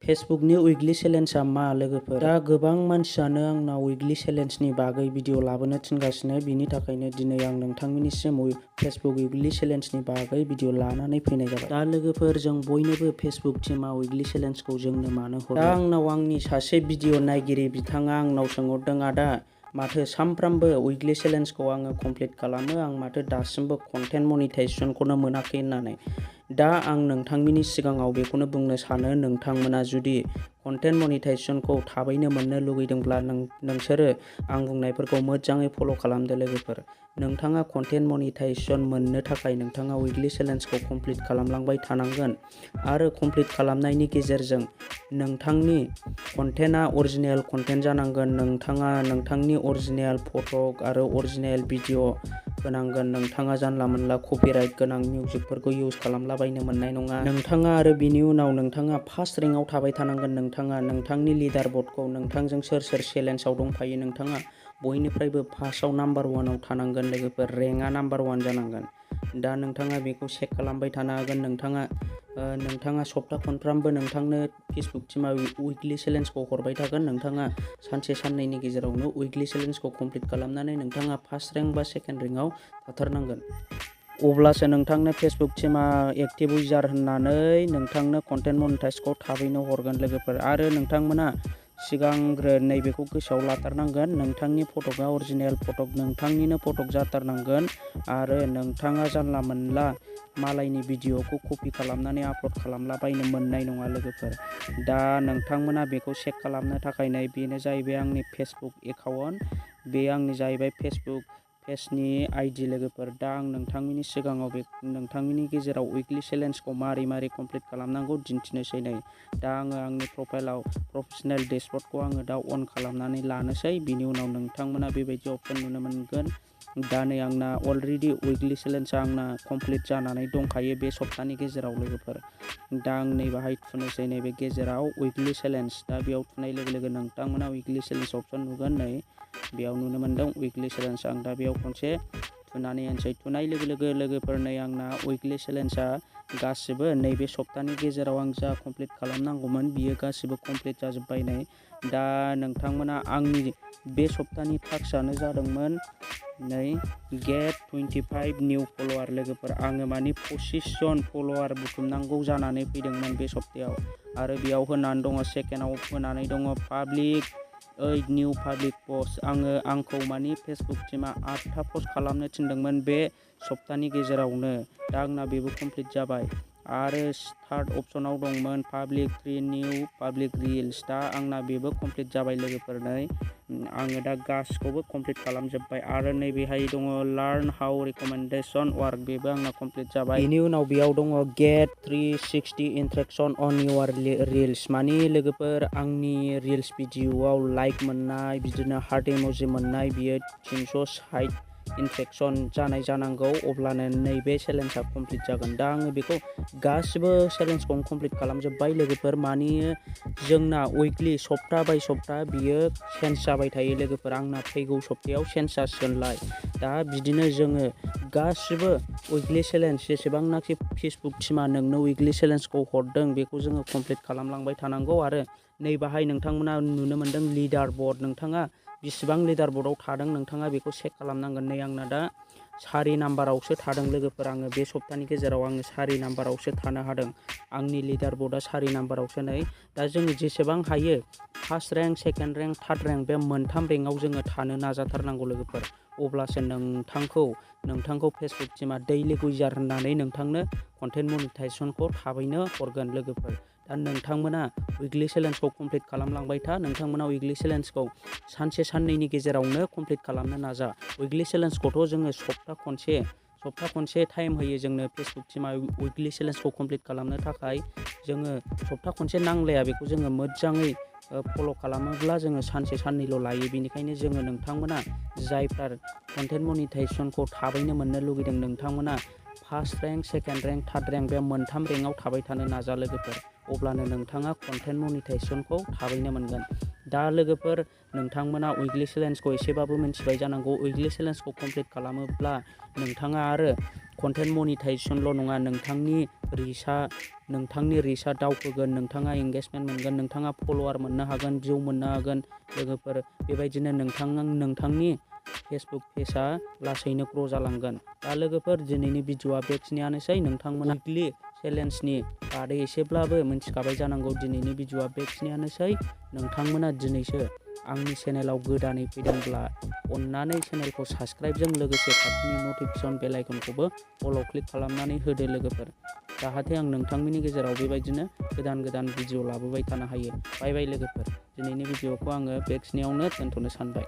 फेसबुकनि weekly चेलेन्जआ मा लोगोफोर? दा गोबां मानसियानो आंनाव उइकलि चेलेन्जनि बागै भिडिअ लाबोनो थिनगासिनो, बिनि थाखायनो दिनै आं नोंथांमोननिसिम फेसबुक उइकलि चेलेन्जनि बागै भिडिअ लानानै फैनाय जाबाय। दा लोगोफोर, जों बयनोबो फेसबुक टीमा उइकलि चेलेन्जखौ जोंनो मानो हरो? दा आंनाव आंनि सासे भिडिअ नायगिरि बिथाङा आंनाव सोंहरदों, आदा माथो सानफ्रामबो उइकलि चेलेन्जखौ आङो कमप्लिट खालामो, आं माथो दासिमबो कन्टेन्ट मनिटाइजेसनखौनो मोनाखै होननानै। दा आं नोंथांमोननि सिगाङाव बेखौनो बुंनो सानो, नोंथांमोना जुदि कन्टेन्ट मनिटाइजेसनखौ थाबैनो मोननो लुगैदोंब्ला नोंसोरो आं बुंनायफोरखौ मोजाङै फल' खालामदो लोगोफोर। नोंथाङा कन्टेन्ट मनिटाइजेसन मोननो थाखाय नोंथाङा उइकलि चेलेन्जखौ कमप्लिट खालामलांबाय थानांगोन आरो कमप्लिट खालामनायनि गेजेरजों नोंथांनि कन्टेन्टआ अरिजिनेल कन्टेन्ट जानांगोन। नोंथाङा नोंथांनि अरिजिनेल फट' आरो अरिजिनेल भिडिअ होनांगोन। नोंथाङा जानला मोनला कपिराइट गोनां मिउजिकफोरखौ इउज खालामलाबायनो मोननाय नङा। नोंथाङा आरो बिनि उनाव नोंथाङा फार्स्ट रेंकआव थाबाय थानांगोन। नोंथाङा नोंथांनि लिडार बर्डखौ नोंथांजों सोर सोर चेलेन्जआव दंफायो, नोंथाङा बयनिफ्रायबो फार्स्टआव नाम्बार 1आव थानांगोन लोगोफोर। रेंकआ नाम्बार 1 जानांगोन। दा नोंथाङा बेखौ चेक खालामबाय थानो हागोन। नोंथाङा सप्ता खनफ्रामबो नोंथांनो फेसबुक टीमा उइकलि चेलेन्जखौ हरबाय थागोन। नोंथाङा सानसे साननैनि गेजेरावनो उइकलि चेलेन्जखौ कमप्लिट खालामनानै नोंथाङा फार्स्ट रेंक बा सेकेन्ड रेंकआव थाथारनांगोन। अब्लासो नोंथांनो फेसबुक टीमा एक्टिभ इउजार होननानै नोंथांनो कन्टेन्ट मनिटाइजखौ थाबैनो हरगोन लोगोफोर। आरो नोंथांमोना सिगांग्रो नैबेखौ गोसोआव लाथारनांगोन, नोंथांनि फटकआ अरिजिनेल फटक, नोंथांनिनो फटक जाथारनांगोन आरो नोंथाङा जानला मोनला मालायनि भिडिअखौ कपि खालामनानै आपल'ड खालामलाबायनो मोननाय नङा लोगोफोर। दा नोंथांमोना बेखौ चेक खालामनो थाखाय बेनो जाहैबाय आंनि फेसबुक एकाउन्ट, बे आंनि जाहैबाय फेसबुक पेजनि आइडि लोगोफोर। दा आं नोंथांमोननि सिगाङाव नोंथांमोननि गेजेराव उइकलि चेलेन्जखौ मारै कमप्लिट खालामनांगौ दिन्थिनोसै नै। दा आङो आंनि प्रफाइलाव प्रफेसनेल डेशबर्डखौ आङो दा अन खालामनानै लानोसै। बिनि उनाव नोंथांमोना बेबायदि अप्सन नुनो मोनगोन। दा नै आंना अलरेडि उइकलि चेलेन्जआ आंना कमप्लिट जानानै दंखायो बे सप्तानि गेजेराव लोगोफोर। दा आं नै बाहाय थुनोसै, नैबे गेजेराव उइकलि चेलेन्ज। दा बेयाव थुनाय लोगो लोगो नोंथांमोना उइकलि चेलेन्ज अप्सन नुगोन। नै बेयाव नुनो मोनदों उइकलि चेलेन्ज। आं दा बेयाव खनसे थुनानै होनोसै। थुनाय लोगो लोगो लोगोफोर नै आंना उइकलि चेलेन्जआ गासिबो नैबे सप्तानि गेजेराव आं जा कमप्लिट खालामनांगौमोन बियो गासिबो कमप्लिट जाजोब्बाय। नै दा नोंथांमोना आंनि बे सप्तानि टास्कआनो जादोंमोन नै गेट 25 निउ फल'वार लोगोफोर। आङो मानि 25 जन फल'वार बुथुमनांगौ जानानै फैदोंमोन बे सप्तायाव। आरो बेयाव होनानै दङ, सेकेन्डआव होनानै दङ पाब्लिक 8 निउ पाब्लिक पस्ट। आंखौ मानि फेसबुक टीमा 8था पस्ट खालामनो थिनदोंमोन बे सप्तानि गेजेरावनो। दा आंना बेबो कमप्लिट जाबाय। आरो थार्ड अप्सनाव दंमोन पाब्लिक 3 निउ पाब्लिक रिल्स। दा आंना बेबो कमप्लिट जाबाय लोगोफोर। नै आङो दा गासिखौबो कमप्लिट खालामजोब्बाय। आरो नैबेहाय दङ लार्न हाउ रिकमेन्डेसन वार्क, बेबो आंना कमप्लिट जाबाय। बेनि उनाव बेयाव दङ गेट 360 इन्ट्रेक्सन अन इउर रिल्स। मानि लोगोफोर, आंनि रिल्स भिडिअआव लाइक मोननाय, बिदिनो हार्ट इम'जि मोननाय, बियो 360 इन्ट्रेक्सन जानाय जानांगौ, अब्लानो नैबे चेलेन्जआ कमप्लिट जागोन। दा आङो बेखौ गासिबो चेलेन्जखौनो कमप्लिट खालामजोब्बाय लोगोफोर। मानि जोंना उइकलि सप्ता बाय सप्ता बियो चेन्ज जाबाय थायो लोगोफोर। आंना फैगौ सप्तायाव चेन्ज जासिगोनलाय। दा बिदिनो जोङो गासिबो उइकलि चेलेन्ज जेसेबांनाखि फेसबुक टीमा नोंनो उइकलि चेलेन्जखौ हरदों बेखौ जोङो कमप्लिट खालामलांबाय थानांगौ। आरो नै बाहाय नोंथांमोना नुनो मोनदों लिडार बर्ड। नोंथाङा बिसिबां लिडार बर्डआव थादों नोंथाङा बेखौ चेक खालामनांगोन। नै आंना दा 4 नाम्बारावसो थादों लोगोफोर। आङो बे सप्तानि गेजेराव आङो 4 नाम्बारावसो थानो हादों। आंनि लिडार बर्डआ 4 नाम्बारावसो। नै दा जोङो जेसेबां हायो first rank, second rank, third rank, बे मोनथाम रेंकआव जोङो थानो नाजाथारनांगौ लोगोफोर। अब्लासो नोंथांखौ फेसबुक टीमा दैलि उइजार होननानै नोंथांनो कन्टेन्ट मनिटाइजेसनखौ थाबैनो हरगोन लोगोफोर। दा नोंथांमोना उइकलि चेलेन्जखौ कमप्लिट खालामलांबाय था। नोंथांमोना उइकलि चेलेन्जखौ सानसे साननैनि गेजेरावनो कमप्लिट खालामनो नाजा। उइकलि चेलेन्जखौथ' जोङो सप्ता खनसे टाइम होयो जोंनो फेसबुक टीमा उइकलि चेलेन्जखौ कमप्लिट खालामनो थाखाय। जोङो सप्ता खनसे नांलाया, बेखौ जोङो मोजाङै फल' खालामोब्ला जोङो सानसे साननैल' लायो। बेनिखायनो जोङो नोंथांमोना जायफ्रा कन्टेन्ट मनिटाइजेसनखौ थाबैनो मोननो लुगैदों, नोंथांमोना first rank, second rank, third rank, बे मोनथाम रेंकआव थाबाय थानो नाजा लोगोफोर। अब्लानो नोंथाङा कन्टेन्ट मनिटाइजेसनखौ थाबैनो मोनगोन। दा लोगोफोर, नोंथांमोना उइकलि चेलेन्जखौ एसेबाबो मिन्थिबाय जानांगौ। उइकलि चेलेन्जखौ कमप्लिट खालामोब्ला नोंथाङा आरो कन्टेन्ट मनिटाइजेसनल' नङा, नोंथांनि नोंथांनि रिचआ दावखोगोन, नोंथाङा एंगेजमेन्ट मोनगोन, नोंथाङा फल'वार मोननो हागोन, भिउ मोननो हागोन लोगोफोर। बेबायदिनो नोंथांनि फेसबुक पेजआ लासैनो ग्र' जालांगोन। दा लोगोफोर दिनैनि भिडिअ'आ बेखिनियानोसै। नोंथांमोना उइकलि चेलेन्जनि बादै एसेब्लाबो मिथिखाबाय जानांगौ। दिनैनि भिडिअ'आ बेखिनियानोसै। नोंथांमोना दिनैसो आंनि चेनेलाव गोदानै फैदोंब्ला अननानै चेनेलखौ साबस्क्राइबजों लोगोसे खाथिनि नटिफिकेसन बेल आइकनखौबो अल क्लिक खालामनानै होदो लोगोफोर, जाहाथे आं नोंथांमोननि गेजेराव बेबायदिनो गोदान भिडिअ लाबोबाय थानो हायो। बाय बाय लोगोफोर। दिनैनि भिडिअ'खौ आङो बेखिनियावनो दोनथ'नो सानबाय।